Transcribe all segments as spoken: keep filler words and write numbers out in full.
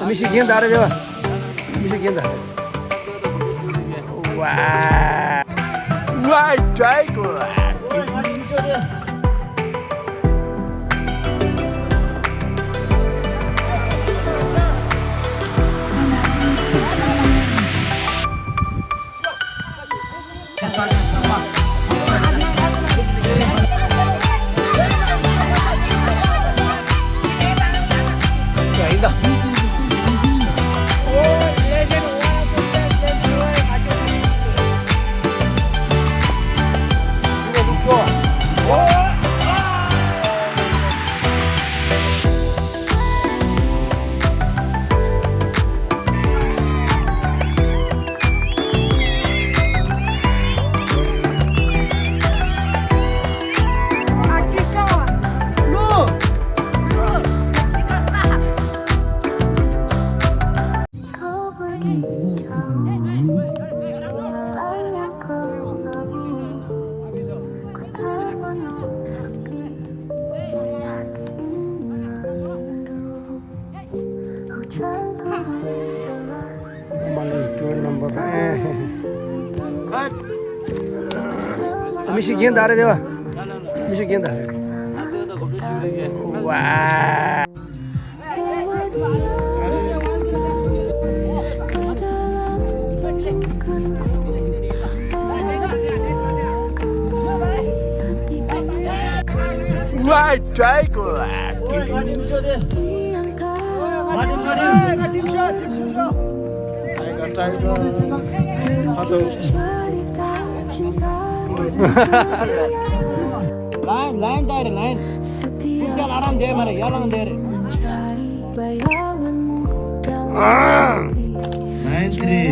མི་ཤི་རྒན་ད་རེད་པ། མི་ཤི་རྒན་ད། ཝའི། ཝའི། ཇའི་གོ། མ་ལུས་སྤྲོ་རྣམ་པར། མི་ཤི་རྒན་ད་རེད་པ། མི་ཤི་རྒན་ད་རེད། ཝའི། ཝའི། ཇའི་གོ། ལའིན། ལའིན་ད་རེད། ལའིན། ཁུག་ཀྱང་ཨ་རམ་དེ་མ་རེད། ཡར་ལངས་དེ་རེད། Nine three,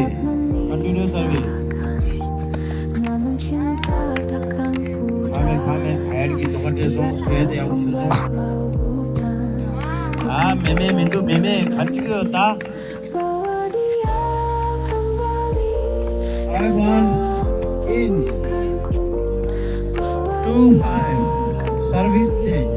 continue service. ཁ་མེད་ཁ་མེད། ཨེར་གྱི་དོ་ཁ་སྤྲད་སོང་། གལ་ཏེ་ཡག་པོ་ཞིག་སོང་། ཨ། མེ་མེ་མི་འདུག་མེ་མེ་ག་འགྲིག་ཡོད་ད། Five one, in. Two five, service change.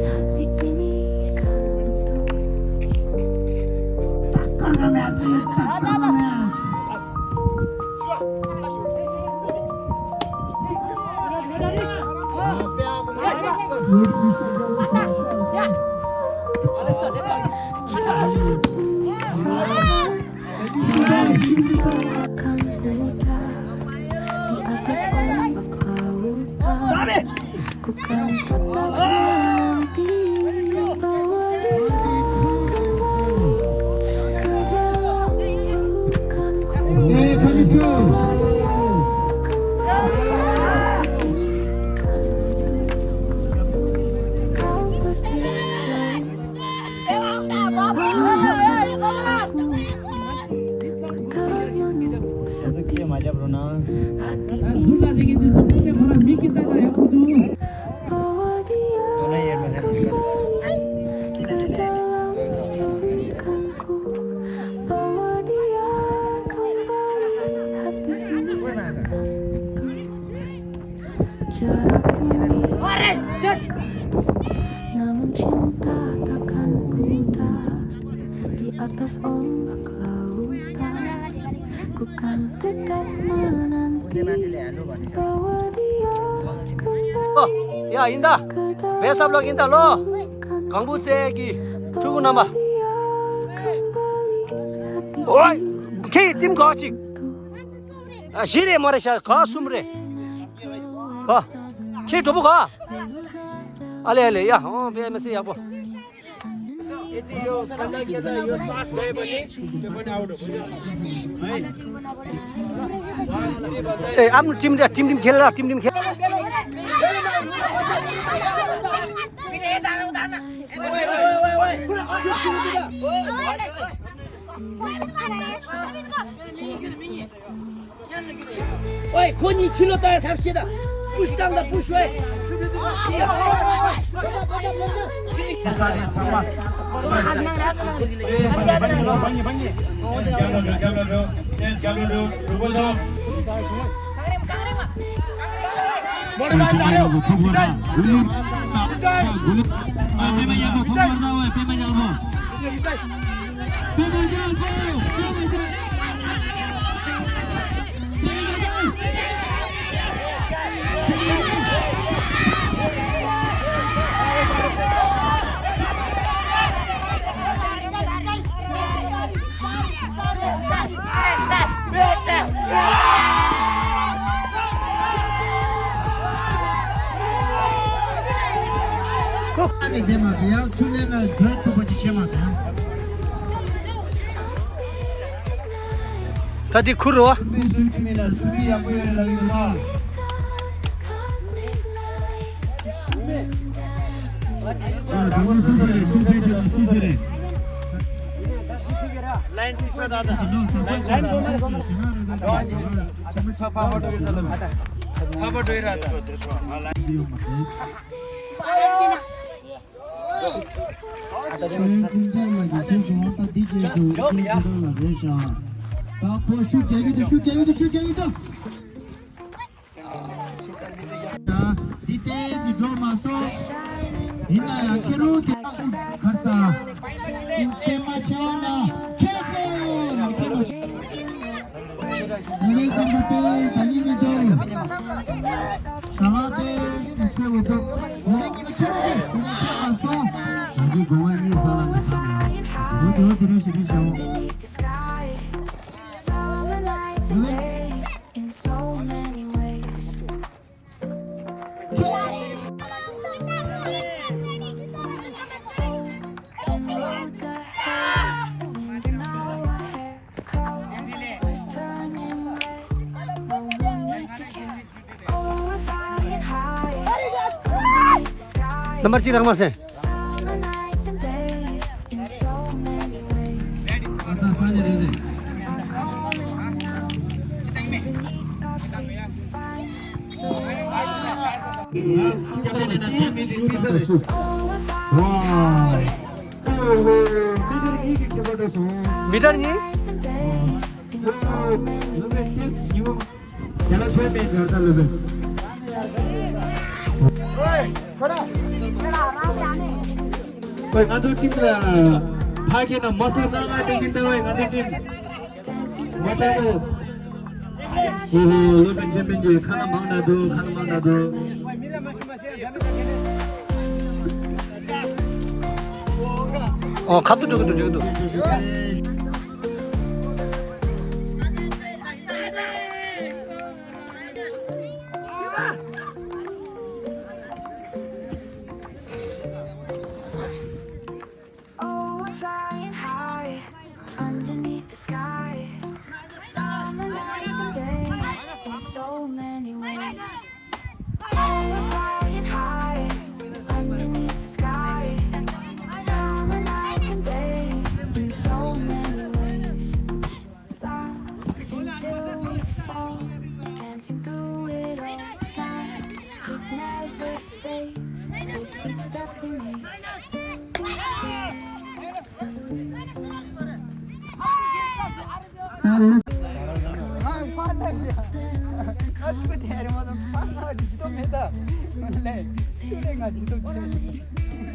ཡ། ཡིན་ད། བེ་སབ་ལོག་ཡིན་ད་ལོ། གང་བུ་རྩེ་གི་ཕྲུ་གུ་རྣམ་པ། ཨོའི། ཁྱེད་ཀྱི་ཊིམ་ག་གཅིག་ཨ། བཞི་རེད་མ་རེད་ཤག་ག་གསུམ་རེད། ག་ཁྱེད་གྲོགས་པོ་ག་ཨ་ལེ་ཨ་ལེ། ཡ། ཨོ། བེ་མི་སི་ཡག་པོ། ཨེ། ཨ་མ་ཊིམ་རེ། ཊིམ་ཊིམ་ཁྱེར་ལ། ཊིམ་ཊིམ་ཁྱེར། ཨོའི། ཁོ་གཉིས་ཕྱི་ལོགས་ལྟ་ཡ་ཐབས་ཤེས་དང་། པུཤ་བཏང་དང་པུཤ་བས། ཁོ་ནི་བསྡད་མ་ཟེར་ཡང་ཆུ་ལེན་ན་འགྲོ་ཐུབ་པ་ཅིག་བྱེད་མ་ཟེར། ད་འདི་ཁུར་རོ། འདི་ལྟས་ཀྱི་འགྲོ་མ་སོང་། ཡིན་ན་ཡང་ཁེ་རུ་ཁེ་ཁར་ས་སྐྱེས་མ་ཆེ་བ་ན་ཁེ་ཁེ་ཁེ་མ་ཆེ། ཨ་རེ་ཙམ་པ་དེ་ད་ནི་མི་འདུག་ཟ་བ་དེ་ཆེ་བོ་འདུག་ཨ་རེ་ཀི་མ་ཆེ་བ་ཆེ་ཁེ་མ་ཆེ་བ་སོང་། ད་ཅི་གོ་བ་གཉིས་ས་ལ་མི་ས་ལ་འདུག་འདུག་དེ་རིང་ཞིག་རིང་ཞིག་ནམ་བར་གཅིག་རང་མ་སེ། མི་ཊར་གཉིས། ཁྱེད་ལ་ཆོས་མེད་འབྱོར་ད་ལོས། ཨོའི། ཁྱོད་ར། ཁོས་ང་ཚོའི་ཊིམ་ལ་ཕ་གི་ན་མ་ཐོག་ན་ང་དེ་གིན་ད་བས་ང་ཚོའི་ཊིམ་མ་ཐོག་གོ། ཨོ་ཧོ་ལོ་པན་ཆེན་པན་གྱི་ཁ་ན་མང་ན་འདུག་ཁ་ན་མང་ན་འདུག་ཨོ་ཁ་ཐུག་འགྲོ་གི་འདུག་འགྲོ་གི་འདུག Oh, we're flying high underneath the sky. Summer nights and days in so many ways. Oh, we're flying high underneath the sky. Summer nights and days in so many ways. Laughing till we fall, dancing through it all. Magic never fades with each step we make.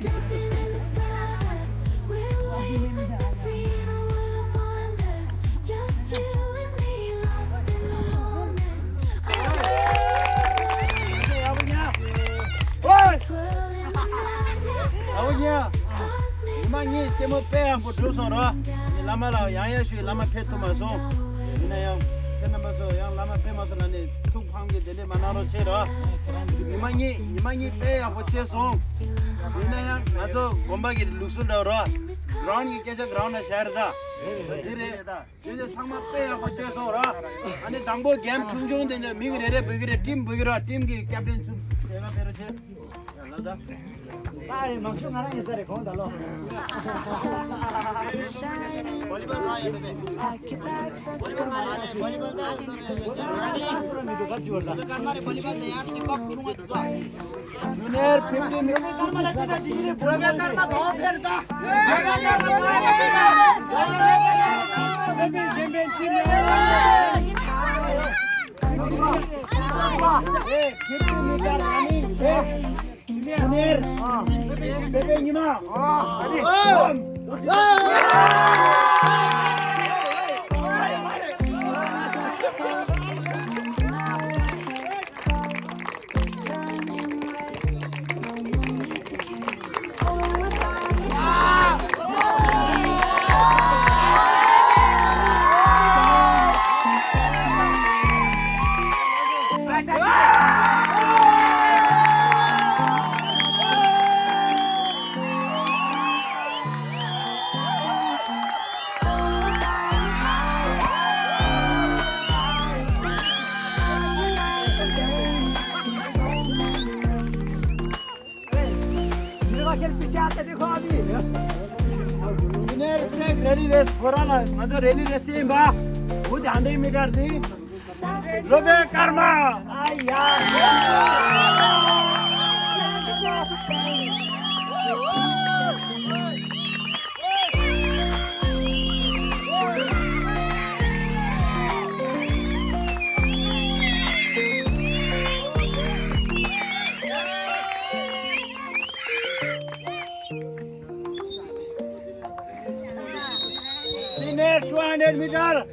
Dancing in the stardust, we're weightless and free in a world of wonders. Just you and me, lost in the moment. Our spirits unite, twirling the magic, ཉི་མ་གཉིས་རྩེད་མོ་དཔེ་ཡག་པོ་གྲུབ་སོང་ར། བླ་མ་ལ་ཡང་ཡང་ཞུས། བླ་མ་ཕེབས་ཐུབ་མ་སོང་། ཡིན་ན་ཡང་ཁྱེད་རྣམ་པ་ཚོ་ཡང་བླ་མ་ཕེབས་མ་སོང་ན་ནི་ཐུགས་ཕམ་གྱི་བདེ་ལེགས་མ་གནང་རོགས་བྱེད་ར། ཉི་མ་གཉིས་ཉི་མ་གཉིས་དཔེ་ཡག་པོ་བྱས་སོང་། ཡིན་ན་ཡང་ང་ཚོ་དགོན་པ་གི་ལུགས་སྲོལ་འདྲ་བོ་ར། གྷི་རའུན་ཌི་གི་སྐད་ཆ་གྷི་རའུན་ཌི་ལ་བཞག་རེད་ད། དེ་རེད། དེ་ཚོ་ཚང་མ་དཔེ་ཡག་པོ་བྱས་སོང་ར། ཨ་ནི་དང་པོ་གེམ་ཆུང་ཆུང་དེ་ནས་མི་རེ་རེ་འབུད་ཀྱི་རེད། ཊིམ་འབུད་ཀྱི་ར། ཊིམ་གི་ཀེབ་ཊན་ཚོ་དེ་ག་ཕེབས་རོགས་བྱེད། ཡ་ལ་ད། ད་ཡི་མང་ཤོས་ང་རང་ཡིན་ས་རེད་གོང་ད་ལོ། བོ་ལི་བོལ་ར་ཡ་ལ་བས། བོ་ལི་བོལ་ད་ཡ་ལ་བས། ཇུ་ནི་ཡར་ཕིབ་ཊིན་མི་ནིཊ། ཕིབ་ཊིན་མི་ནིཊ་ར་ནིང་རེས། ཇུ་ནི་ཡར། སེ་བེ་ཉི་མ། ཡུ་ནའི་ཊེཌ་སི་ཊེཊ་རེ་ལི་རེས་ཁོ་རང་ལ་ང་ཚོ་རེ་ལི་རེས་ཡིན་པ། འུ་དེ་ཧན་ཌེཌ་མི་ཊར་དེ་རོ་བེ་ཀར་མ། ཨ་ཡ། Senior two hundred meter.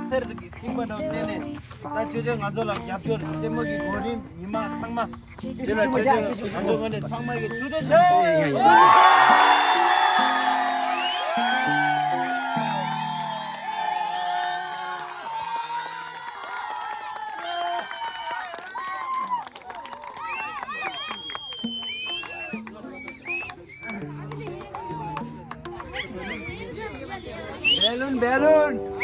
ཐེར་གྱི་ཁྱིམ་པ་དང་བརྟེན་ནས། ད་ཆོས་ཆོས་ང་ཚོ་ལ་རྒྱབ་སྐྱོར་རྩེད་མོ་གི་གོ་རིམ་ཉི་མ་ཚང་མ། དེ་ལ་ཆོས་ཆོས་ང་ཚོ་ངོས་ནས་ཚང་མ་གི་ཐུགས་རྗེ་ཆེ། Balloon, balloon.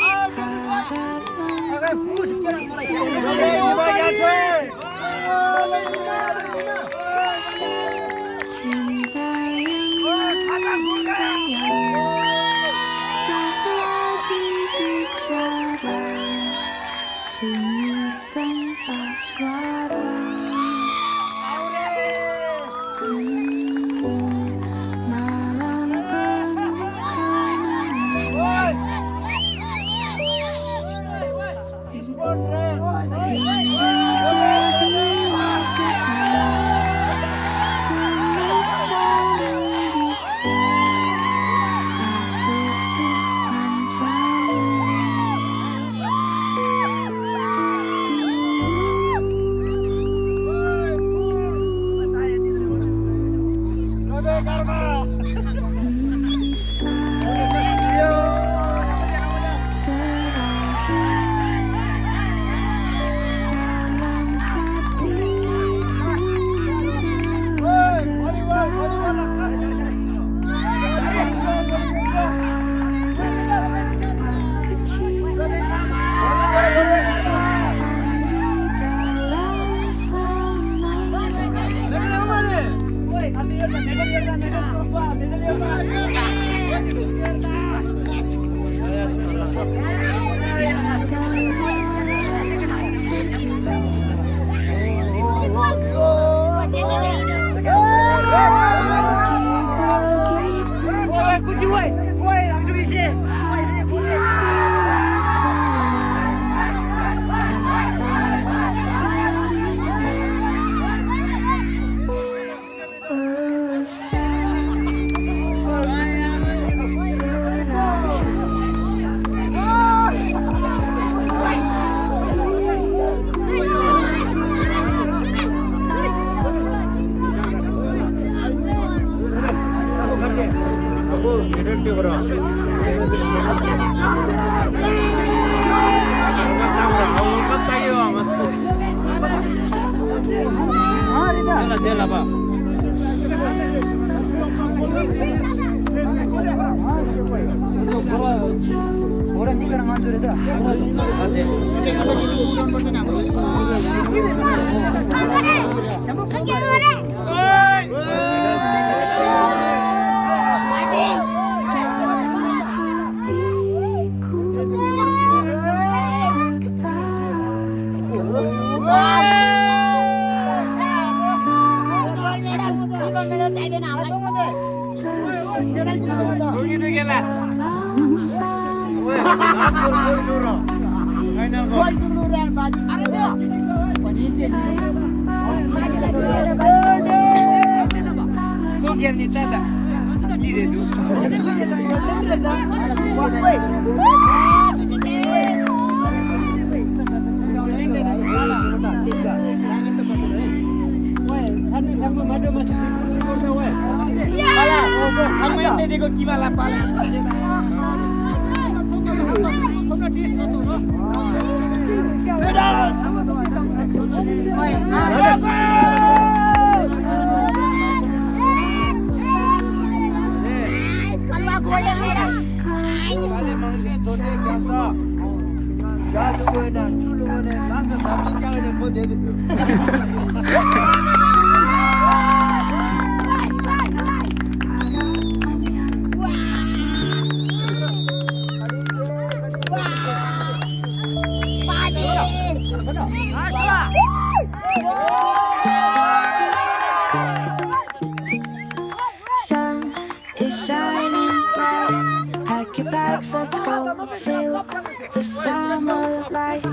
Sun is shining bright. Pack your bags, let's go. Feel the summer light.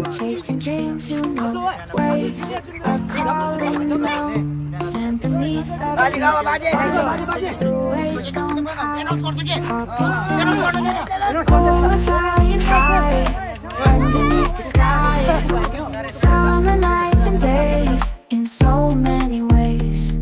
Chasing dreams, you know. Waves are calling now. Stand beneath our feet. The way so high. Heartbeats in the air. We're flying high. Underneath the sky. Summer nights and days. In so many ways.